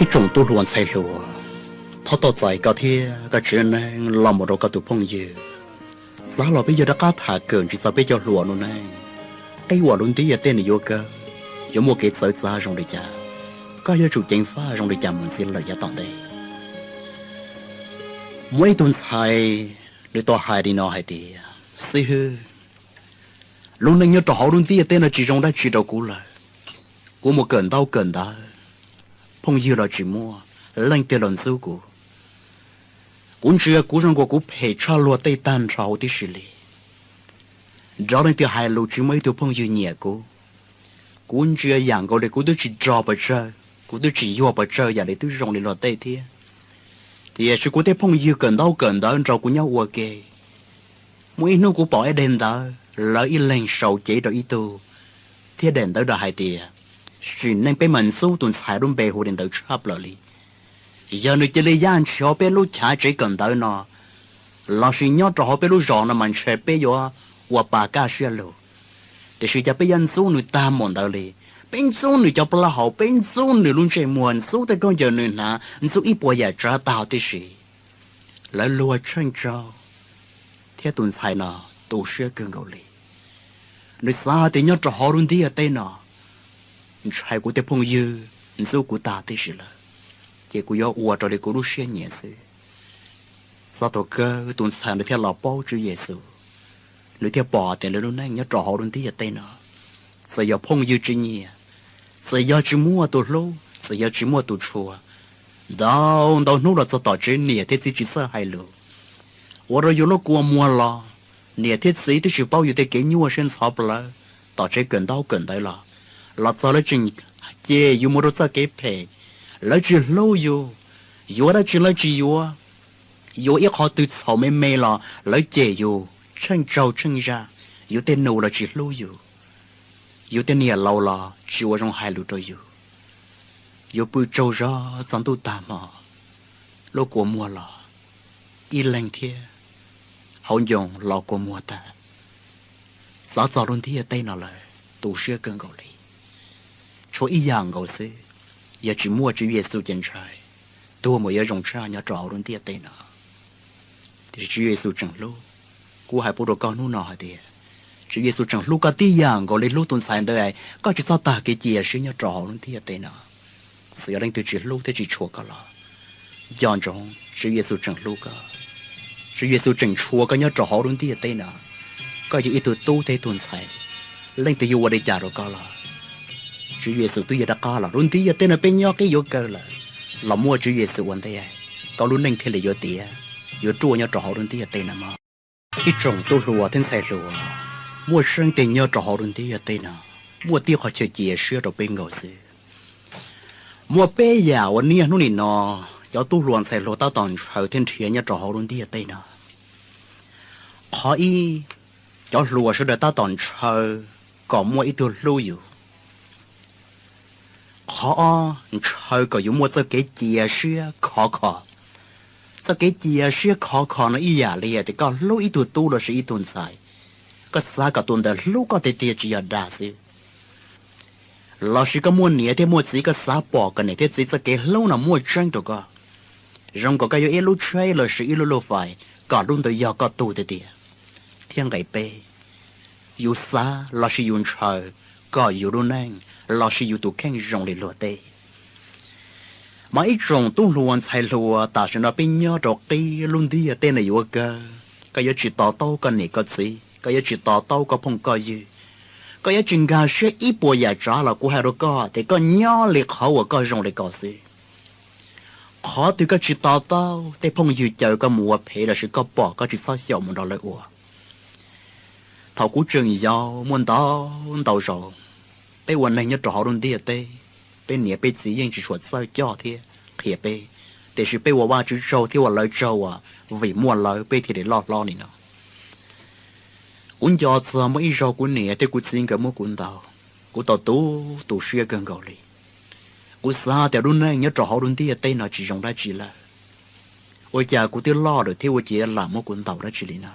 Tsoom tub hluas ntxhais hluas, thov txim txais koj thiab koj tsev neeg los mus rau koj tus phooj ywg. Xav los peb yuav rov qab tham kawm ntsis txog peb cov hluas lub neej, qib uas lub ntiaj teb no yuav kawg, yuav muaj kev txawv txav zoo li cas, koj yuav tsum ceev faj zoo li cas mus ntxiv lawm yav tom ntej. Muaj ib tug ntxhais, nws tau hais li no hais tias, xib hwb, lub neej nyob rau hauv lub ntiaj teb no tsis zoo dab tsi rau kuv lawm. Kuv mus kawm ntaub kawm ntawv, phooj ywg los tsis muaj leej twg los ntxub kuv. Kuv ntsia kuv zoo nkaus kuv phem tshaj luag tej tag nrho huv tib si li. Nrov leej twg hais lus tsis muaj ib tug phooj ywg nyiam kuv. Kuv ntsia yam nkaus li kuv twb tsis rog pes tsawg, kuv twb tsis yuag pes tsawg yam li twb zoo li luag tej thiab. Tiam sis kuv tej phooj ywg kawm ntaub kawm ntawv nrog kuv nyob ua ke. Muaj ib hnub kuv pom ib daim ntawv lawv ib leeg sau cev rau ib tug, thiab daim ntawv rau hais tias, sim neej peb mas ntxub tus ntxhais lub npe hu li ntawd tshaj plaws li. Yog nws cia li yaj ntshiav peb lub chav tsev kawm ntawv no, lossis nyob rau hauv peb lub zos no mas ntshe peb yuav ua pa kaj siab lug. Tiam sis cas peb yuav ntxub nws tag mus ntawd li. Peb ntxub nws cov plaub hau, peb ntxub nws lub ntsej muag, ntxub tej khaub ncaws nws hnav, ntxub ib puas yam tsav tag huv tib si. Lawv luag Tsheej Tsaug thiab tus ntxhais no tu siab kawg nkaus li. Nws xav hais tias nyob rau hauv lub ntiaj teb no, ntshai kuv tej phooj ywg ntxub kuv tag tib si lawm, ces kuv yuav ua raws li kuv lub siab nyiam xwb. Txog thaum kawg tus ntxhais nws thiaj los paub Tswv Yexus, nws thiaj pom tias nws lub neej nyob rau hauv lub ntiaj teb no, txawm yog phooj ywg tsis nyiam, txawm yog tsis muaj tus hlub, txawm yog tsis muaj tus tshua, ntau ntau hnub los txog tom tsev niam thiab txiv tsis txawj hais lus, ua rau yus lub kua muag los. Niam thiab txiv twb tsis paub yus tej kev nyuaj siab ntxhov plawv, tom tsev kawm ntaub kawm ntawv los, los txog lawv tseem cem yus mus rau txoj kev phem. Lawv tsis hlub yus, yuav dab tsi lawv tsis yuav, yuav ib qho twg txhaum me me los lawv cem yus tsheej tsaug tsheej zaj. Yus tej nus los tsis hlub yus, yus tej niam laus los tsis ua zoo hais lus rau yus. Yus pw tsaug zog txog ntuj tag hmo, lub kua muag los ib leeg thiab, hauv ncoo los kua muag tag. Xav txog lub ntiaj teb no lawm tu siab kawg nkaus li. Tshuav ib yam nkaus xwb, yog tsis muaj Tswv Yexus ces ntshai tuag mus yuav zoo tshaj nyob rau hauv lub ntiaj teb no. Tiam sis Tswv Yexus tseem hlub. Kuv hais pub rau koj hnub no hais tias, Tswv Yexus tseem hlub koj tib yam nkaus li hlub tus ntxhais ntawd. Koj tsis txhob tag kev cia siab nyob rau hauv lub ntiaj teb no. Txawm yog leej twg tsis hlub thiab tsis tshua koj los, nco ntsoov Tswv Yexus tseem hlub koj. Tswv Yexus tseem tshua koj nyob rau hauv lub ntiaj teb no. Koj yog ib tug tub thiab ib tug ntxhais, leej twg yuav ua li cas rau koj los, Tswv Yexus twb yuav rov qab los. Lub ntiaj teb no peb nyob qib yuav kawg lawm, los muaj Tswv Yexus ua ntej, koj lub neej thiaj li yuav tiav, yuav ruaj nyob rau hauv lub ntiaj teb no mog. Ib tsoom tub hluas thiab ntxhais hluas, muaj tseeb tiag nyob rau hauv lub ntiaj teb no, muaj tib qhov chaw cia siab rau peb nkaus xwb. Muaj peb yam uas niaj hnub nim no cov tub hluas ntxhais hluas tab tom ntshaw thiab nrhiav nyob rau hauv lub ntiaj teb no. Qhov ib, cov hluas sawv daws tab tom ntshaw kom muaj ib tug hlub yus. Qhov ob, ntshaw kom yus muaj txoj kev cia siab khov kho. Txoj kev cia siab khov kho no ib yam li hais tias koj hlub ib tug tub lossis ib tug ntxhais, koj xav kom tus ntawd hlub koj tiag tiag tsis yog dag xwb. Lossis koj muaj niam thiab muaj txiv, koj xav pom kom niam thiab txiv txoj kev hlub no muaj tseeb rau koj. Zoo kom koj yuav ib lub tsheb lossis ib lub luj fais kom lub ntawd yog koj tug tiag tiag. Thiab nqe peb, yus xav lossis yus ntshaw kom yus lub neej lossis yus tus kheej zoo li luag tej. Mas ib tsoom tub hluas ntxhais hluas, tam sim no peb nyob rau qib lub ntiaj teb no yuav kawg, koj yuav tsis to taub koj niam koj txiv, koj yuav tsis to taub koj phooj koj ywg, koj yuav tsis nkag siab ib puas yam tsav los kuv hais rau koj tias koj nyob li qhov uas koj zoo li ko xwb. Qhov twg koj tsis to taub, tej phooj ywg caw koj mus ua phem lossis koj pom koj tsis txhob xyaum mus nrog lawv ua. Thaum kuv tseem yau muaj ntau ntau zaus, peb ua neeg nyob rau hauv lub ntiaj teb, peb niam peb txiv yeej tsis tshua txawj coj thiab qhia peb, tiam sis peb ua Vajtswv tsaug thiab ua lawv tsaug uas vim muaj lawv peb thiaj li loj hlob li no. Kuv nco txog muaj ib zaug kuv niam thiab kuv txiv nkawd muab kuv ntaus, kuv tau tu tu siab kawg nkaus li. Kuv xav tias lub neej nyob rau hauv lub ntiaj teb no tsis zoo dab tsi lawm, ua cas kuv twb loj lawm thiab ua cas lam muab kuv ntaus dab tsi li no.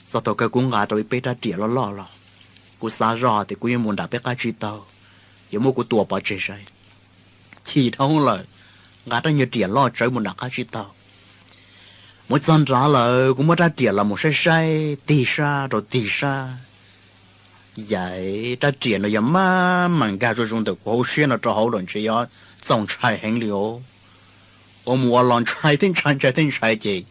Txog thaum kawg kuv nqa rau ib peb rab riam loj loj los, kuv xav zoj tias kuv yuav mus nram peb qab tsib taug, yuav muab kuv tua pov tseg saib. Chim dhau lawm, nqa rab nyuag riam loj tsawv mus nram qab tsib taug. Mus txog nrad lawm kuv muab rab riam los mus saib saib tig sab rau tig sab. Yam rab riam no yog maj mam nkag zoo zoo ntawm kuv hauv siab no rau hauv lawm ntshe yuav txaus ntshai heev li os. Ua mus ua los ntshai thiab ntshai ntshai thiab ntshai ces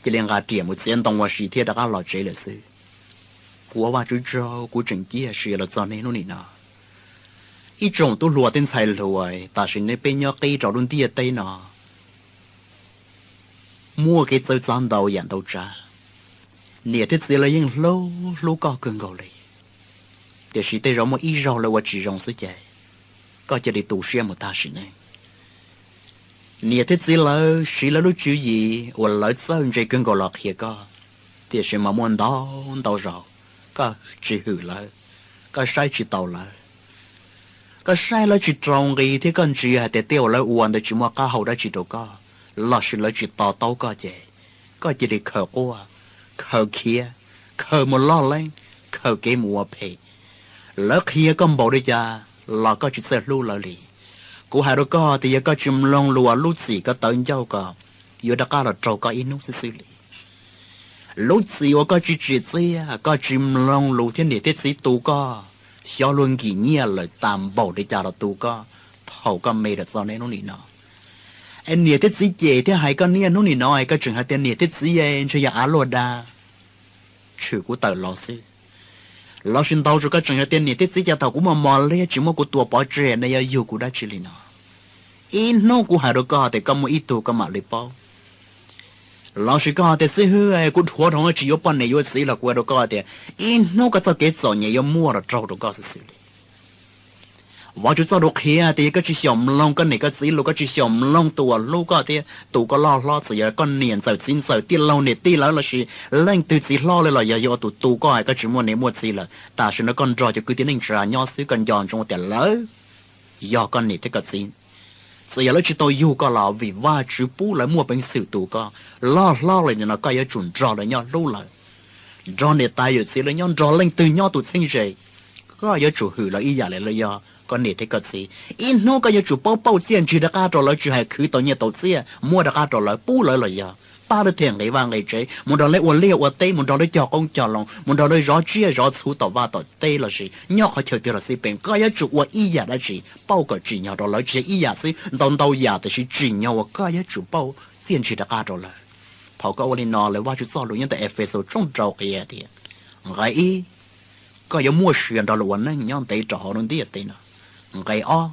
cia li nqa riam mus txiav ntoo ua si thiab rov qab los tsev lawm xwb. Kuv ua Vajtswv tsaug kuv tseem ciaj sia los txog niaj hnub nim no. Ib tsoom tub hluas thiab ntxhais hluas, tam sim no peb nyob qib rau lub ntiaj teb no muaj kev txawv txav ntau yam ntau tsav. Niam thiab txiv lawv yeej hlub hlub koj kawg nkaus li, tiam sis tej zaum muaj ib zaug lawv ua tsis zoo xwb ces koj cia li tu siab mus tag sim neej. Niam thiab txiv lawv siv lawv lub tswv yim uas lawv txawj ntse kawg nkaus los qhia koj, tiam sis mas muaj ntau ntau zaus koj tsis hwm lawv, koj saib tsis taus lawv, koj saib lawv tsis raus nqi thiab koj ntsia hais tias tej uas lawv ua ntawd tsis muaj qab hau dab tsi rau koj, lossis lawv tsis to taub koj ces koj cia li khaws quaj, khaws khiav, khaws mus loj leeb, khaws kev mus ua phem. Lawv qhia koj npaum li cas los koj tsis txawj hlub lawv li. Kuv hais rau koj tias yog koj tsis mloog lus lub txim ko taw ncauj ko, yuav rov qab los raug koj ib hnub xwb xwb li. Lub txim uas koj tsis tsim txiaj, koj tsis mloog lus thiab niam thiab txiv tu koj, xyov luag nkim nyiaj lawm tas npaum li cas los tu koj thaum koj me lawm txog niaj hnub nim no. Es niam thiab txiv cem thiab hais koj niaj hnub nim no es koj tseem hais tias niam thiab txiv ntshe yog av luaj dag, tshwm kuv tawm los xwb. Lossis ntau zaus koj tseem hais tias niam thiab txiv cas thaum kuv mos mos liab tsis muab kuv tua pov tseg ne, yuav yug kuv dab tsi li no. Ib hnub kuv hais rau koj tias koj muaj ib tug koj mam li paub. Lossis koj hais tias xib hwb, kuv dhuav dhau tsis yuav poj niam yuav txiv los kuv hais rau koj tias ib hnub koj txoj kev txom nyem yuav muaj los raug rau koj xwb xwb li. Vajtswv txoj lus qhia tias yog koj tsis xyaum mloog koj niam koj txiv lus, koj tsis xyaum mloog tus uas hlub koj thiab tu koj loj hlob, txawm yog koj niam ntxawm txiv ntxawm tij laug niam tij lawv lossis leej twg txiv hlob li los yog yuav ua tus tu koj es koj tsis muaj niam muaj txiv lawm, tam sim no koj nrog cov kwv tij neej tsa nyob xwb, koj nco ntsoov tias lawv yog koj niam thiab koj txiv. Txawm yog lawv tsis tau yug koj los vim Vajtswv pub lawv muaj peev xwm tu koj, loj hlob li no koj yuav tsum nrog lawv nyob hlub lawv, nrog niam tais yawm txiv lawv nyob, nrog leej twg nyob tus txheeb ze, koj yuav tsum hwm lawv ib yam li lawv yog koj niam thiab koj txiv. Ib hnub koj yuav tsum paub pauj txiaj ntsig rov qab rau lawv, tsis hais khwv tau nyiaj tau txiaj muab rov qab rau lawv, pub lawv los yog pab lawv them nqi vaj nqi tsev, mus nrog lawv ua liaj ua teb, mus nrog lawv cog qoob cog loo, mus nrog lawv zov tsiaj zov txhu tom vaj tom teb lossis nyob qhov chaw twg los xij peem, koj yuav tsum ua ib yam dab tsi pauj kom tsim nyog rau lawv, tsis yog ib yam xwb, ntau ntau yam tiam sis tsim nyog uas koj yuav tsum pauj txiaj ntsig rov qab rau lawv. Thaum koj ua li no lawm, Vajtswv txoj lus nyob ntawm Efexus tshooj rau qhia tias, nqe ib, koj yuav muaj sia nrog luag ua neej nyob ntev rau hauv lub ntiaj teb no. Nqe ob,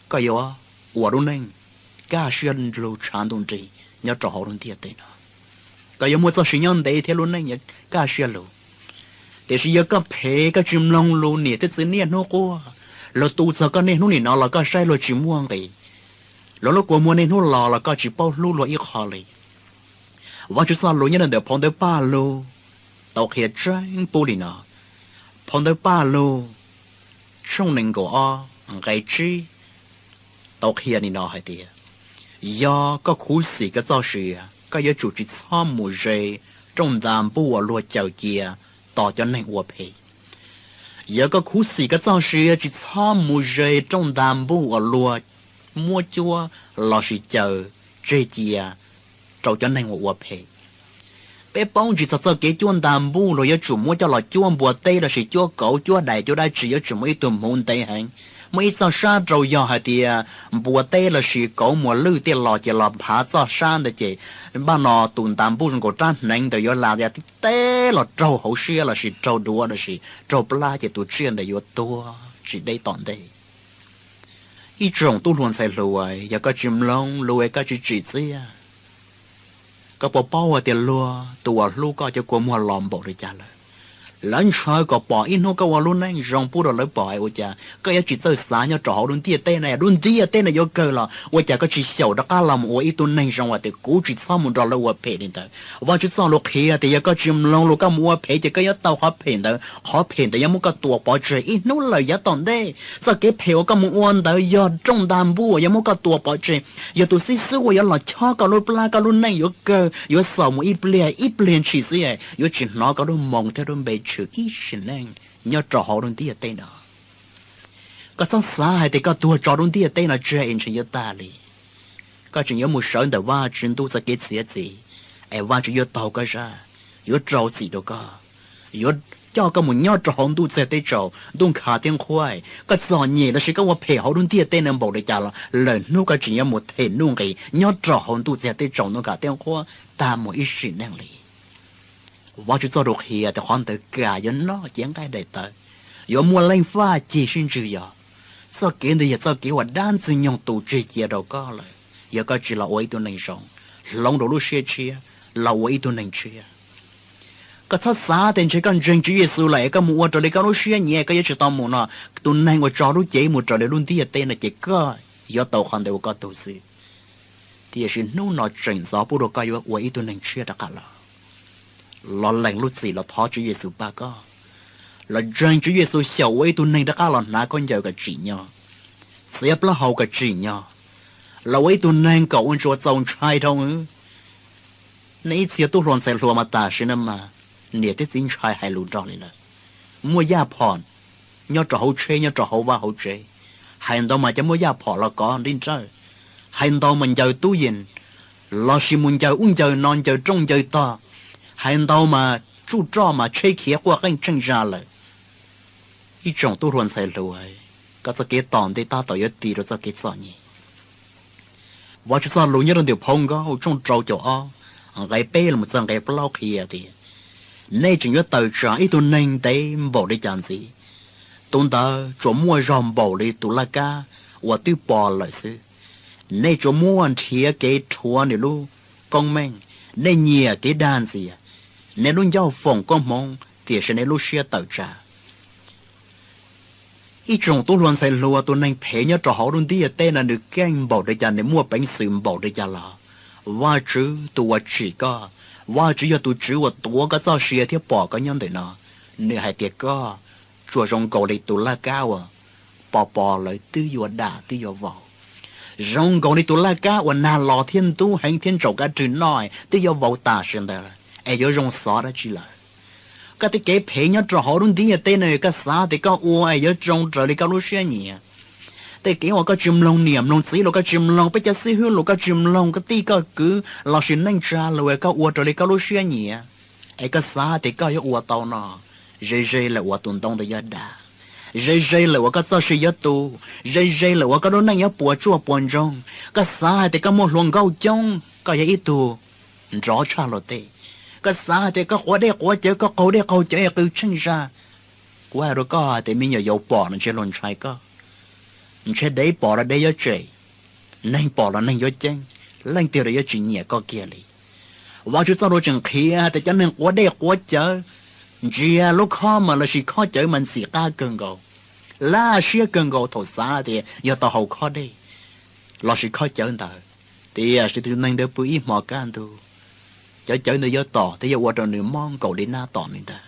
koj yuav ua lub neej kaj siab lug tshav ntuj nrig nyob rau hauv lub ntiaj teb no. Koj yuav muaj txoj sia nyob ntev thiab lub neej yuav kaj siab lug. Tiam sis yog koj phem, koj tsis mloog lus niam thiab txiv niaj hnub quaj, luag tu txog koj niaj hnub nim no los koj saib luag tsis muaj nqis, luag lub kua muag niaj hnub los los koj tsis paub hlub luag ib qho li. Vajtswv txoj lus nyob ntawm phau ntawv Paj Lug tau qhia tseeb pub li no. Phau ntawv Paj Lug tshooj nees nkaum ob nqe tsib tau qhia li no hais tias, yog koj khuv xim koj txoj sia, koj yuav tsum tsis txhob mus ze rooj ntas npuj uas luag caws cia tos cov neeg ua phem. Yog koj khuv xim koj txoj sia, tsis txhob mus ze rooj ntas npuj uas luag muab cuab lossis caws tseg cia rau cov neeg uas ua phem. Peb paub ntsis txog txoj kev cuab ntas npuj, luag yuav tsum muab coj los cuab npua teb lossis cuab kauv cuab dais cuab dab tsi, yuav tsum muaj ib tug hmuv ntev heev, muaj ib txoj sab rau, yog hais tias npua teb lossis kauv muas lwj tej los ces los phav txoj sab ntawd ces npaj no tus ntas npuj zoo nkaus rab hneev ntawd yuav la tib teb los raug hauv siab lossis raug duav lossis raug plab ces tus tsiaj ntawd yuav tuag tsis deb tom ntej. Ib tsoom tub hluas ntxhais hluas, yog koj tsis mloog lus, koj tsis tsim txiaj, koj puas paub hais tias luag tus uas hlub koj cov kua muag los npaum li cas lawm? Lawv ntshaw kom pom ib hnub koj ua lub neej zoo pub rau lawv pom es ua cas koj yuav tsis txawj xav nyob rau hauv lub ntiaj teb no, lub ntiaj teb no yuav kawg los ua cas koj tsis xyaum rov qab los mus ua ib tug neeg zoo hais tias kuv tsis txhob mus nrog lawv ua phem li ntawd? Vajtswv txoj lus qhia tias yog koj tsis mloog lus, koj mus ua phem ces koj yuav tau qhov phem ntawd, qhov phem ntawd yuav muab koj tua pov tseg ib hnub lawm yav tom ntej. Txoj kev phem uas koj mus ua ntawd yog rooj ntas npuj uas yuav muab koj tua pov tseg, yog tus xib xub uas yuav los chob koj lub plab, koj lub neej yuav kawg, yuav xaus mus ib pliag ib pliag ntshis xwb, yuav tsis hnov koj lub moo thiab lub npe tshwm ib sim neej nyob rau hauv lub ntiaj teb no. Koj txhob xav hais tias koj tuag tso lub ntiaj teb no tseg es ntshe yuav tag li. Koj tseem yuav mus sawv ntawm Vajtswv ntuj txoj kev txiav txim, es Vajtswv yuav taug koj zaj, yuav rau txim rau koj, yuav coj koj mus nyob rau hauv ntuj txiag teb tsaus, ntuj nkhav thiab nqhuab. Koj txom nyem los sis koj ua phem hauv lub ntiaj teb no npaum li cas los lwm hnub koj tseem yuav mus them nuj nqis nyob rau hauv ntuj txiag teb tsaus, ntuj nkhav thiab nqhuab tag mus ib sim neej li. Vajtswv txoj lus qhia tias qhov ntawd kam yuav noj cev nqaij daim tawv, yuav muaj leej faj cig sib ntswg yos. Txoj kev ntawd yog txoj kev uas dab Ntxwg nyoog tu tseg cia rau koj lawm yog koj tsis los ua ib tug neeg zoo, hloov rau lub siab tshiab, los ua ib tug neeg tshiab. Koj txhob xav tias ntshe koj ntseeg Tswv Yexus lawm es koj mus ua raws li koj lub siab nyiam koj yuav tsis tau mus no. Tus neeg uas tso lub cev mus raws li lub ntiaj teb no ces koj yuav tau qhov ntawd ua koj tug xwb. Tiam sis hnub no tseem ntxov pub rau koj yuav ua ib tug neeg tshiab rov qab los, los lees lub txim los thov Tswv Yexus pab koj, los ntseeg Tswv Yexus xyaum ua ib tug neeg rov qab los hnav khaub ncaws kom tsim nyog, txiav plaub hau kom tsim nyog, los ua ib tug neeg kom ua ntsuas txaus ntshai dhau. Nej ib txhia tub hluas ntxhais hluas mas tam sim no mas niam thiab txiv ntshai hais lus nrog li lawm. Muaj yaj phom nyob rau hauv tsheb, nyob rau hauv vaj hauv tsev, hais ntau mas cov muaj yaj phom los kov nrib nrawj, hais ntau mas ncaws tub yees, los sis mus ncaws ub ncaws no, ncaws rooj ncaws tog, hais ntau mas tsuj roj mas tsheb khiav quaj qeej tsheej zaj lawm. Ib tsoom tub hluas ntxhais hluas, koj txoj kev tom ntej tab tom yuav tig rau txoj kev txom nyem. Vajtswv txoj lus nyob rau ntawm phau Nkauj tshooj rau caum ob, nqe peb los txog nqe plaub qhia tias, nej tseem yuav tawm tsam ib tug neeg ntev npaum li cas ntxiv, tus ntawd tsuas muaj zog npaum li tus laj kab uas twb pos lawm xwb. Nej tsuas muaj nrhiav kev rhuav nws lub koob meej, nej nyiam kev dag ntxias, nej lub ncauj foom koob hmoov tiam sis nej lub siab tawm tsam. Ib tsoom tub hluas ntxhais hluas, tus neeg phem nyob rau hauv lub ntiaj teb no nws keej npaum li cas, nws muaj peev xwm npaum li cas los, Vajtswv tus uas tsim koj, Vajtswv yog tus Tswv uas tuav koj txoj sia thiab pom koj nyob ntawm no, nws hais tias koj tsuas zoo nkaus li tus laj kab uas pos pos lawm twb yuav dam twb yuav vau, zoo nkaus li tus laj kab uas nag los thiab ntub heev thiab ntsaum kab rwg noj twb yuav vau tam sim ntawd lawm es yuav zoo xov dab tsi lawm. Koj tej kev phem nyob rau hauv lub ntiaj teb no koj xav tias koj ua es yuav zoo raws li koj lub siab nyiam. Tej kev uas koj tsis mloog niam mloog txiv lus, koj tsis mloog peb cov xib hwb lus, koj tsis mloog koj tij koj kwv los sis neej tsa lus, koj ua raws li koj lub siab nyiam, es koj xav tias koj yuav ua tau no, ze ze lawm uas tus ntoo ntawd yuav dam, ze ze lawm uas koj txoj sia yuav tu, ze ze lawm uas koj lub neej yuav puas tsuaj puas ntsoog. Koj xav hais tias koj muaj hluas nkauj coob, koj yog ib tug nrov tshaj luag tej. Koj xav hais tias koj quav dej quav cawv, koj qaug dej qaug cawv es qw tsheej zaj. Kuv hais rau koj hais tias me nyuam yaus pom los ntshe luag ntshai koj, ntshe dev pom los dev yuav tsem, neeg pom los neeg yuav ceeb, leej twg los yuav tsis nyiam koj kiag li. Vajtswv txoj lus tseem qhia hais tias cov neeg quav dej quav cawv, ntsiag lub khob mas los sis khob cawv mas ntxim qab kawg nkaus, laj siab kawg nkaus thaum xav tias yog tau haus khob dej los sis khob cawv ntawd, tiam sis tus neeg ntawd pw ib hmo kaj ntug, cov cawv ntawd yuav tom thiab yuav ua rau nws mob nkaus li nab tom nws ntag.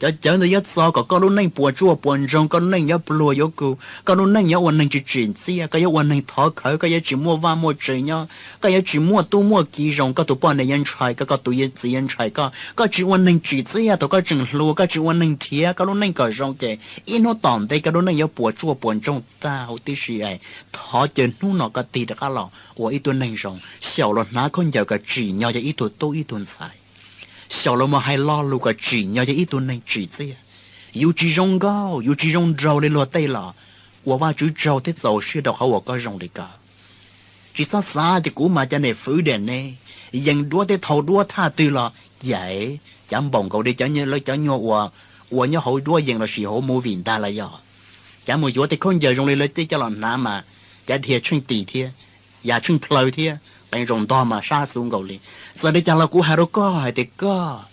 Cov cawv ntawd yuav txo kom koj lub neej puas tsuaj puas ntsoog, koj lub neej yuav pluag yuav kug, koj lub neej yuav ua neeg tsis tsim txiaj, koj yuav ua neeg thov khawv, koj yuav tsis muaj vaj muaj tsev nyob, koj yuav tsis muaj tub muaj ki zoo, koj tus poj niam yuav ntshai koj, koj tus txiv yuav ntshai koj, koj tsis ua neeg tsim txiaj thaum koj tseem hluas, koj tsis ua neeg nrhiav koj lub neej kom zoo ces ib hnub tom ntej koj lub neej yuav puas tsuaj puas ntsoog tag huv tib si. Thov caw hnub no koj tig rov qab los ua ib tug neeg zoo, xyaum los hnav khaub ncaws kom tsim nyog yog ib tug tub ib tug ntxhais, xyaum los mus hais lo lus kom tsim nyog yog ib tug neeg tsim txiaj. Yus tsis zoo nkauj, yus tsis zoo nraug li luag tej los ua Vajtswv tsaug thiab txaus siab rau qhov uas koj zoo li ko. Tsis txhob xav tias kuv mas cov niam fwv diam ne, yees duab tej thaum duab thaj twg los ces cav npaum nkaus li cov, lawv cov nyuag uas ua nyob hauv duab yees los sis hauv movie ntag los yog. Cav mus yuav tej khaub ncaws zoo li lawv tej coj los hnav mas cav dhia tsheej tis thiab, ya tsheej plhaw thiab, qee zaus ntog mas sab xu nkaus li. Txawm li cas los kuv hais rau koj hais tias koj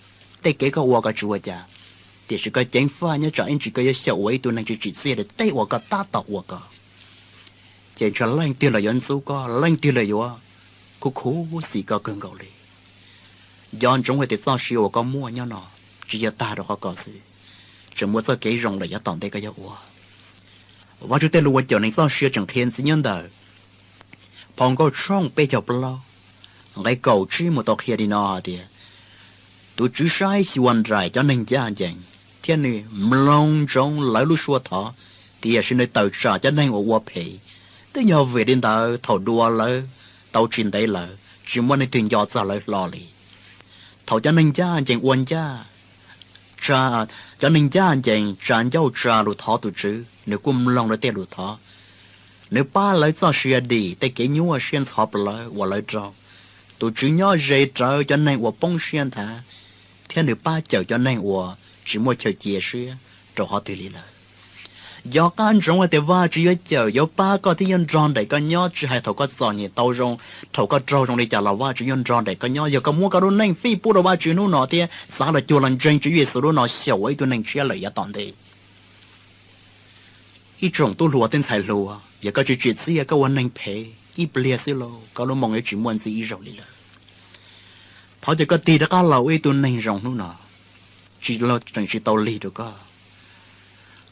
tej kev koj ua koj tsis ua cas, tiam sis koj ceev faj nyob tsam ib ntsis koj yuav xyaum ua ib tug neeg tsis tsim txiaj li tej uas koj tab tom ua ko, ces ntshe leej twg los yuav ntxub koj, leej twg los yuav khuv khuv xim koj kawg nkaus li. Nco ntsoov hais tias txoj sia uas koj muaj nyob no tsis yog tag rau qhov ko xwb, tseem muaj txoj kev zoo lawm yav tom ntej koj yuav ua. Vajtswv tej lus uas cawm neeg txoj sia tseem qhia ntxiv nyob ntawm Phau Nkauj tshooj peb caug plaub, nqe kaum tsib mus tau qhia li no hais tias, tus Tswv saib xyuas nraim cov neeg ncaj ncees thiab nws mloog ntsoov lawv lub suab thov, tiam sis nws tawm tsam cov neeg uas ua phem. Twb yog vim li ntawd thaum dua lawv tau tsis ntev lawm tsis muaj leej twg nco txog lawv hlo li. Thaum cov neeg ncaj ncees ua ncaj, cov neeg ncaj ncees tsa ncauj tsa lus thov tus Tswv, nws kuj mloog lawv tej lus thov. Nws pab lawv txoj sia dim tej kev nyuaj siab ntxhov plawv uas lawv raug. Tus Tswv nyob ze rawv cov neeg uas poob siab nthav, thiab nws pab cawm cov neeg uas tsis muaj chaw cia siab rau qhov twg li lawm. Nco qab ntsoov hais tias Vajtswv yuav cawm yuav pab koj thiab yuav nrog nraim koj nyob, tsis hais thaum koj txom nyem tau zoo, thaum koj raug zoo li cas los Vajtswv yuav nrog nraim koj nyob. Yog koj muab koj lub neej fij pub rau Vajtswv hnub no thiab xav los cuag los ntseeg Tswv Yexus hnub no, xyaum ua ib tug neeg tshiab lawm yav tom ntej. Ib tsoom tub hluas thiab ntxhais hluas, yog koj tsis tsim txiaj koj ua neeg phem ib pliag xwb los koj lub moo yuav tsis muaj ntxiv ib zaug li lawm. Thov ces koj tig rov qab los ua ib tug neeg zoo hnub no, tsis tseem tsis tau lig rau koj.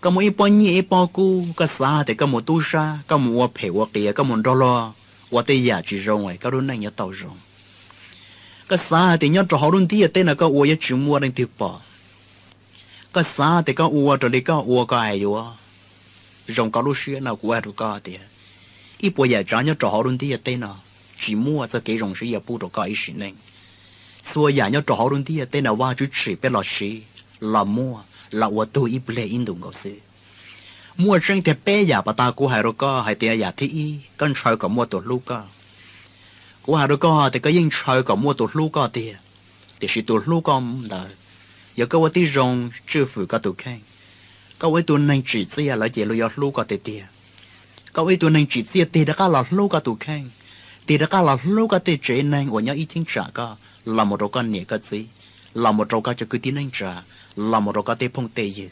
Koj muaj ib pob nyiaj ib pob kub, koj xav tias koj mus tub sab, koj mus ua phem ua qias, koj mus nrog luag ua tej yam tsis zoo es koj lub neej yuav tau zoo. Koj xav hais tias nyob rau hauv lub ntiaj teb no koj ua yuav tsis muaj leej twg pom. Koj xav tias koj ua raws li koj ua koj hais yuav zoo koj lub siab no, kuv hais rau koj tias ib puas yam tsav nyob rau hauv lub ntiaj teb no tsis muaj txoj kev zoo siab yuav pub rau koj ib sim neej. Txhua yam nyob rau hauv lub ntiaj teb no Vajtswv tsim peb los siv, los muaj, los ua tug ib pliag ib ntus nkaus xwb. Muaj tseeb tiag peb yam pas tas kuv hais rau koj hais tias yam thib ib, koj ntshaw kom muaj tus hlub koj. Kuv hais rau koj tias koj yeej ntshaw kom muaj tus hlub koj tiag, tiam sis tus hlub koj ntawd, yog koj ua tib zoo tswj fwm koj tus kheej, koj ua ib tug neeg tsim txiaj lawm ces luag yuav hlub koj tiag tiag. Koj ua ib tug neeg tsim txiaj tig rov qab los hlub koj tus kheej, tig rov qab los hlub koj tej tsev neeg uas nyob ib cheeb tsam koj, los mus rau koj niam koj txiv, los mus rau koj cov kwv tij neej tsa, los mus rau koj tej phooj tej ywg,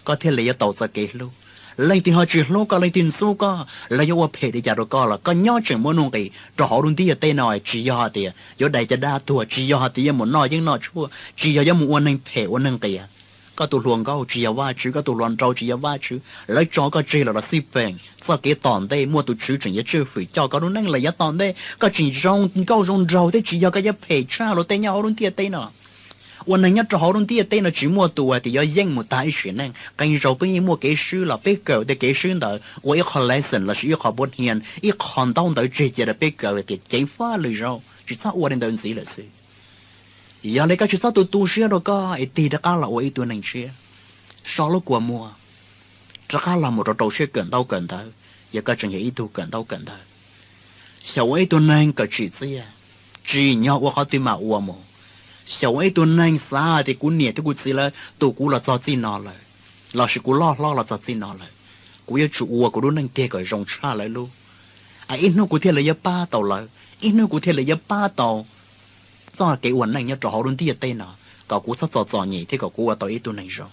koj thiaj li yuav tau txoj kev hlub. Leej twg ho tsis hlub koj, leej twg ntxub koj, lawv yuav ua phem li cas rau koj los koj nyob tseem muaj nuj nqis rau hauv lub ntiaj teb no. Tsis yog hais tias yuav dai caj dab tuag, tsis yog hais tias yuav mus noj yeeb noj tshuaj, tsis yog yuav mus ua neeg phem ua neeg qias. Koj tus hluas nkauj tsis yog Vajtswv, koj tus hluas nraug tsis yog Vajtswv, lawv tso koj tseg los los xij peem. Txoj kev tom ntej muaj tus Tswv tseem yuav tswj fwm coj koj lub neej lawm yav tom ntej. Koj tseem zoo nkauj zoo nraug thiab tsis yog koj yuav phem tshaj luag tej nyob hauv lub ntiaj teb no. Ua neeg nyob rau hauv lub ntiaj teb no tsis muaj tus hais tias yuav yeej mus tag ib sim neej. Qee zaug peb yeej muaj kev swb los peb kawm tej kev swb ntawd ua ib qho lesson lossis ib qho npuab hnia, ib qho ntaub ntawv tseg cia rau peb kawm tias ceev faj lwm zaus tsis txhob ua li ntawd ntxiv lawm xwb. Yog li koj tsis txhob tu tu siab rau koj es tig rov qab los ua ib tug neeg tshiab, so lub kua muag, rov qab los mus rau rau siab kawm ntaub kawm ntawv, yog koj tseem yog ib tug kawm ntaub kawm ntawv. Xyaum ua ib tug neeg kawm tsim txiaj, tsim nyog ua qhov twg mam ua mus. Xyaum ua ib tug neeg xav tias kuv niam thiab kuv txiv lawv tu kuv los txog txij no lawm, lossis kuv loj hlob los txog txij no lawm, kuv yuav tsum ua kuv lub neej tiag kom zoo tshaj lawv lub, es ib hnub kuv thiaj li yuav pab tau lawv, ib hnub kuv thiaj li yuav pab tau txoj kev ua neej nyob rau hauv lub ntiaj teb no, kom kuv txhob txom txom nyem thiab kom kuv ua tau ib tug neeg zoo.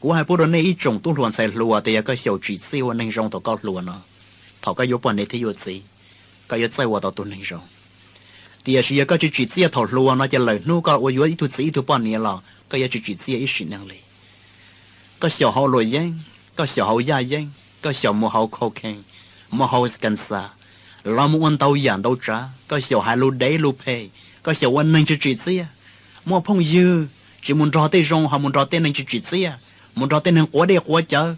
Kuv hais pub rau nej ib tsoom tub hluas ntxhais hluas tias yog koj xyaum tsim txiaj ua neeg zoo thaum koj hluas no, thaum koj yuav poj niam thiab yuav txiv, koj yuav txawj ua tau tus neeg zoo. Tiam sis yog koj tsis tsim txiaj thaum hluas no ces lawm hnub koj ua yuav ib tug txiv ib tug poj niam los koj yuav tsis tsim txiaj ib sim neej li. Koj xyaum haus luam yeeb, koj xyaum haus yaj yeeb, koj xyaum mus haus cocaine, mus haus kansa, los mus ua ntau yam ntau tsav, koj xyaum hais lus dev lus phem, koj xyaum ua neeg tsis tsim txiaj, muaj phooj ywg tsis mus nrog tej zoo ho mus nrog tej neeg tsis tsim txiaj, mus nrog tej neeg quav dej quav cawv,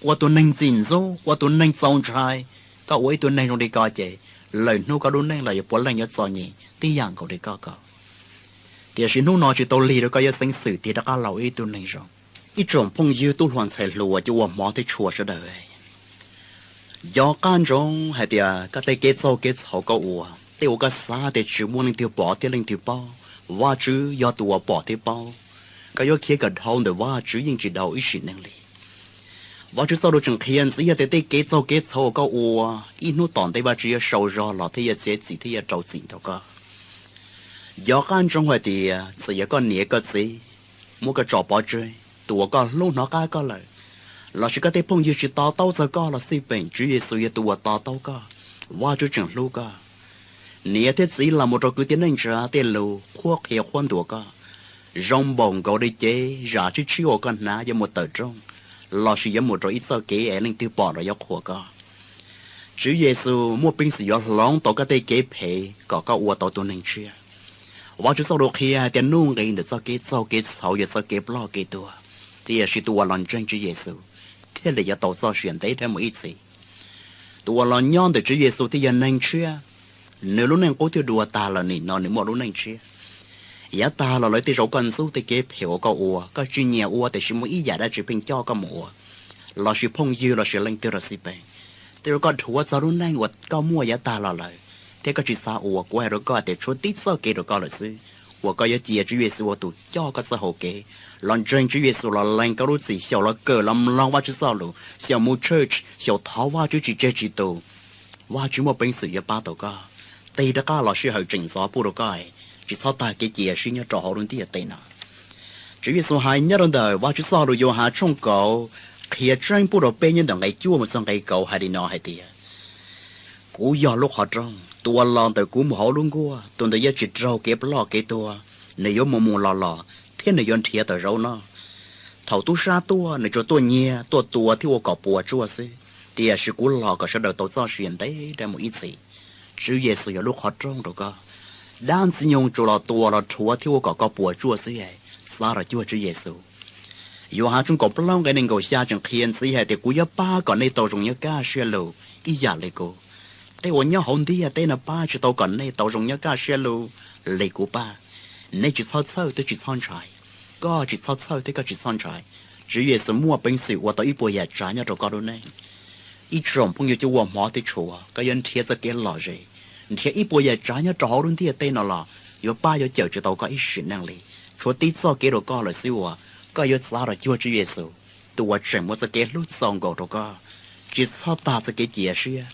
ua tus neeg ntxim ntxub, ua tus neeg txaus ntshai. Koj ua ib tug neeg zoo li ko ces lawm hnub koj lub neej los yuav puav leej yuav txom nyem tib yam nkaus li koj ko. Tiam sis hnub no tsis tau lig rau koj yuav xeev xwm tig rov qab los ua ib tug neeg zoo. Ib tsoom phooj ywg tub hluas ntxhais hluas cov uas hmov thiab tshua sawv daws, nco qab ntsoov hais tias koj tej kev txaug kev txhaum koj ua, tej uas koj xav tias tsis muaj leej twg pom thiab leej twg paub, Vajtswv yog tus uas pom thiab paub. Koj yuav khiav kom dhau ntawm Vajtswv yeej tsis dhau ib sim neej li. Vajtswv txoj lus tseem qhia ntxiv tias tej kev txaug kev txhaum uas koj ua, ib hnub tom ntej Vajtswv yuav sau zog los thiab yuav txiav txim thiab yuav rau txim rau koj. Nco qab ntsoov hais tias txawm yog koj niam koj txiv muab koj tso pov tseg, tus uas koj hlub hnov qab koj lawm, lossis koj tej phooj ywg tsis to taub txog koj los xij peem, Tswv Yexus yog tus uas to taub koj. Vajtswv tseem hlub koj. Niam thiab txiv los mus rau kwv tij neej tsa tej lus qhuab qhia qhuab ntuas koj, zoo npaum nkaus li cev zam tshiab tshiab uas koj hnav yuav mus tawm rooj, lossis yuav mus rau ib txoj kev es leej twg pom los yuav qhuas koj. Tswv Yexus muaj peev xwm yuav hloov tau koj tej kev phem kom koj ua tau tus neeg tshiab. Vajtswv txoj lus qhia hais tias nuj nqis ntawm txoj kev txaug kev txhaum yog txoj kev ploj kev tuag, tiam sis tus uas los ntseeg Tswv Yexus thiaj li yuav tau txoj sia ntev dhawv mus ib txhis. Tus uas los nyob ntawm Tswv Yexus thiaj yog neeg tshiab. nws lub neej qub twb dua tag lawm, nim no nws muaj lub neej tshiab. Yav tag los lawv tej zaum koj ntxub tej kev phem uas koj ua, koj tsis nyiam ua tiam sis muaj ib yam dab tsi pheej coj koj mus ua, lossis phooj ywg lossis leej twg los xij peem, tej zaum koj dhuav txog lub neej uas koj muaj yav tag los lawm, thiab koj tsis xav ua. Kuv hais rau koj tias tshuav tib txoj kev rau koj lawm xwb uas koj yuav cia Tswv Yexus ua tus coj koj txoj hau kev, los ntseeg Tswv Yexus, los lees koj lub txim, xyaum los kawm los mloog Vajtswv txoj lus, xyaum mus church, xyaum thov Vajtswv tsis tseg tsis tu. Vajtswv muaj peev xwm yuav pab tau koj. Tig rov qab los sij hawm tseem ntxov pub rau koj, tsis txhob tag kev cia siab nyob rau hauv lub ntiaj teb no. Tswv Yexus hais nyob rau ntawm Vajtswv txoj lus Yauhas tshooj kaum qhia tseeb pub rau peb nyob ntawm nqe cuaj mus txog nqe kaum hais li no hais tias, Kuv yog lub qhov rooj, tus uas los ntawm kuv mus hauv lub nkuaj, tus ntawd yuav tsis raug kev ploj kev tuag, nws yuav mus mus los los, thiab nws yuav nrhiav tau zaub noj. Thaum tub sab tuaj, nws tsuas tuaj nyiag, tuaj tua thiab ua kom puas tsuaj xwb, tiam sis kuv los kom sawv daws tau txoj sia ntev mus ib txhis. Tswv Yexus yog lub qhov rooj rau koj. Dab Ntxwg Nyoog tsuas los tua los rhuav thiab ua kom koj puas tsuaj xwb. Xav los cuag Tswv Yexus. Yauhas tshooj kaum plaub nqe nees nkaum xya tseem qhia ntxiv hais tias, Kuv yuav pab kom nej tau zoo nyob kaj siab lug ib yam li kuv. Tej uas nyob hauv ntiaj teb no pab tsis tau kom nej tau zoo nyob kaj siab lug li kuv pab. Nej tsis txhob txhawj thiab tsis txhob ntshai. Koj tsis txhob txhawj thiab koj tsis txhob ntshai. Tswv Yexus muaj peev xwm ua tau ib puas yam tsav nyob rau koj lub neej. Ib tsoom phooj ywg cov uas hmov thiab tshua, koj yuav nrhiav txoj kev lom zem, nrhiav ib puas yam tsav nyob rau hauv lub ntiaj teb no los yuav pab yuav cawm tsis tau koj ib sim neej li. Tshuav tib txoj kev rau koj lawm xwb uas koj yuav xav los cuag Tswv Yexus, tus uas tseem muaj txoj kev hlub txaus nkaus rau koj. Tsis txhob tag txoj kev cia siab,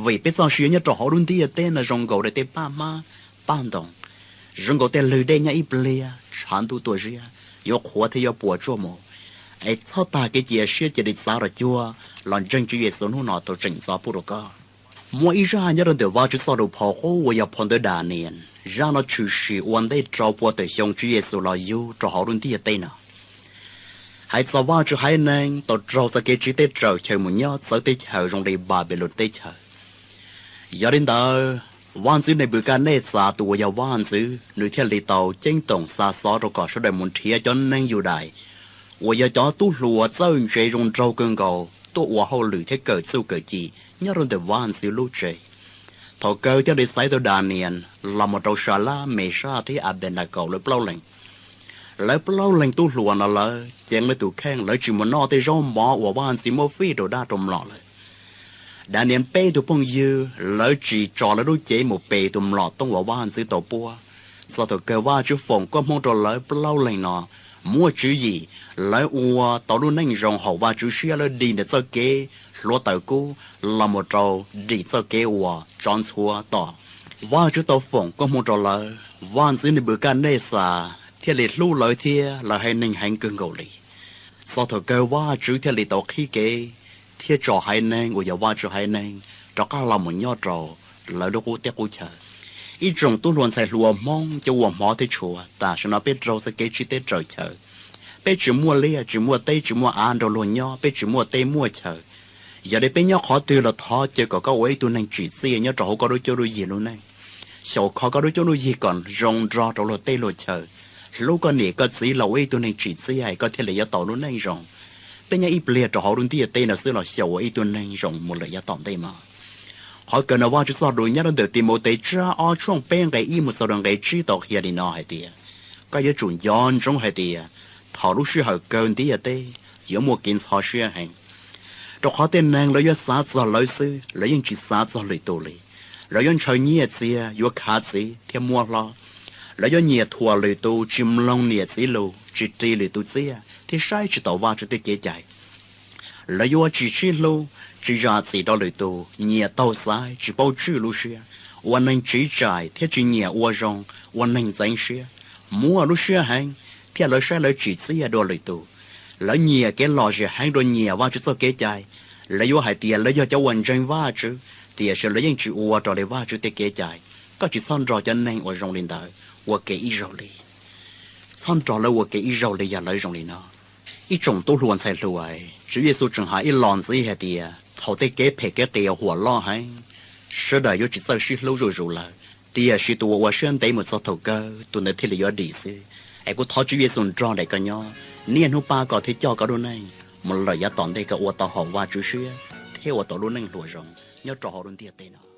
vim peb txoj sia nyob rau hauv lub ntiaj teb no zoo nkaus li tej paj hmab, paj ntoos, zoo nkaus tej lwg dej nyob ib pliag tshav ntuj tuaj ziab, yuav qhuav thiab yuav puas tsuaj mus. Es txhob tag kev cia siab, cia li xav los cuag, los ntseeg Tswv Yexus hnub no tau tseem ntxov pub rau koj. Muaj ib zaj nyob rau ntawm Vajtswv txoj lus phau qub uas yog phau ntawv Daniyees. Zaj no tshwm sim ua ntej rau pua tawm xyoo Tswv Yexus los yug rau hauv lub ntiaj teb no. Hais txog Vajtswv haiv neeg tau raug txoj kev tsiv teb tsaws chaw mus nyob txawv teb chaws zoo li Npanpiloos teb chaws. Yog li ntawd, vaj ntxwv Nenpukajnexas tus uas yog vaj ntxwv nws thiaj li tau ceeb toom xa xov rau kom sawv daws mus nrhiav cov neeg Yudais uas yog cov tub hluas txawj ntse zoo nraug kawg nkaus tuaj ua hauj lwm thiab kawm txuj kawm ci nyob rau ntawm vaj ntxwv lub tsev. Thaum kawg thiaj li xaiv tau Daniyees los mus rau Salaj, Mexaj thiab Anpenakaus lawv plaub leeg. Lawv plaub leeg tub hluas no lawv ceev lawv tus kheej, lawv tsis mus noj tej zaub mov uas vaj ntxwv muab fij rau dab rau mlom lawm. Daniyees peb tug phooj ywg lawv tsis tso lawv lub cev mus pe tus mlom tooj uas vaj ntxwv tau puab. Txog thaum kawg Vajtswv foom koob hmoov rau lawv plaub leeg no muaj tswv yim, lawv ua tau lub neej zoo haum Vajtswv siab, lawv dim ntawm txoj kev hluav taws kub los mus rau dim txoj kev uas tsov ntxhuav tom. Vajtswv tau foom koob hmoov rau lawv, vaj ntxwv Nenpukajnexas thiaj li hlub lawv thiab lawv haiv neeg heev kawg nkaus li. Txog thaum kawg Vajtswv thiaj li tau qhib kev thiab tso haiv neeg uas yog Vajtswv haiv neeg rov qab los mus nyob rau lawv lub qub teb qub chaw. Ib tsoom tub hluas ntxhais hluas Hmoob cov uas hmov thiab tshua, tam sim no peb raug txoj kev tsiv teb tsaws chaw. Peb tsis muaj liaj tsis muaj teb tsis muaj av nrog luag nyob, peb tsis muaj teb muaj chaw. Yog li peb nyob qhov twg los thov caw kom koj ua ib tug neeg tsim txiaj nyob rau hauv koj lub cuab lub yig lub neej. Xyaum kho koj lub cuab lub yig kom zoo nrog rau luag teb luag chaw. Hlub koj niam koj txiv los ua ib tug neeg tsim txiaj koj thiaj li yuav tau lub neej zoo. Peb nyob ib pliag rau hauv lub ntiaj teb no xwb los xyaum ua ib tug neeg zoo mus lawm yav tom ntej mog. Qhov kawg no Vajtswv txoj lus nyob rau ntawm Timautes tsab ob tshooj peb nqe ib mus txog rau nqe tsib tau qhia li no hais tias, koj yuav tsum nco ntsoov hais tias thaum lub sij hawm kawg ntiaj teb yuav muaj kev ntxhov siab heev, rau qhov tej neeg lawv yuav xav txog lawv xwb, lawv yeej tsis xav txog lwm tus li. Lawv yuav ntshaw nyiaj txiag, yuav khav txiv thiab muab hlob. Lawv yuav nyiam thuam lwm tus, tsis mloog niam txiv lus, tsis ris lwm tus txiaj thiab saib tsis taus Vajtswv tej kev cai. Lawv yuav tsis sib hlub, tsis zam txim rau lwm tus, nyiam taug xaiv, tsis paub tswj lub siab, ua neeg tsiv tsaim thiab tsis nyiam ua zoo, ua neeg ntxeev siab, muaj lub siab heev, thiab lawv saib lawv tsim txiaj dua lwm tus. Lawv nyiam kev lom zem heev dua nyiam Vajtswv txoj kev cai. Lawv yuav hais tias lawv yog cov uas ntseeg Vajtswv, tiam sis lawv yeej tsis ua raws li Vajtswv tej kev cai. Koj tsis txhob nrog cov neeg uas zoo li ntawd ua ke ib zaug li. Txhob nrog lawv ua ke ib zaug li yog lawv zoo li no. Ib tsoom tub hluas ntxhais hluas, Tswv Yexus tseem hais ib los ntxiv hais tias thaum tej kev phem kev qias huam loj heev, sawv daws yuav tsis txawj sib hlub zuj zus lawm, tiam sis tus uas ua siab ntev mus txog thaum kawg tus ntawd thiaj li yuav dim xwb. Es kuv thov Tswv Yexus nrog nraim koj nyob, niaj hnub pab koj thiab coj koj lub neej mus lawm yav tom ntej kom ua tau haum Vajtswv siab thiab ua tau lub neej hluas zoo nyob rau hauv lub ntiaj teb no.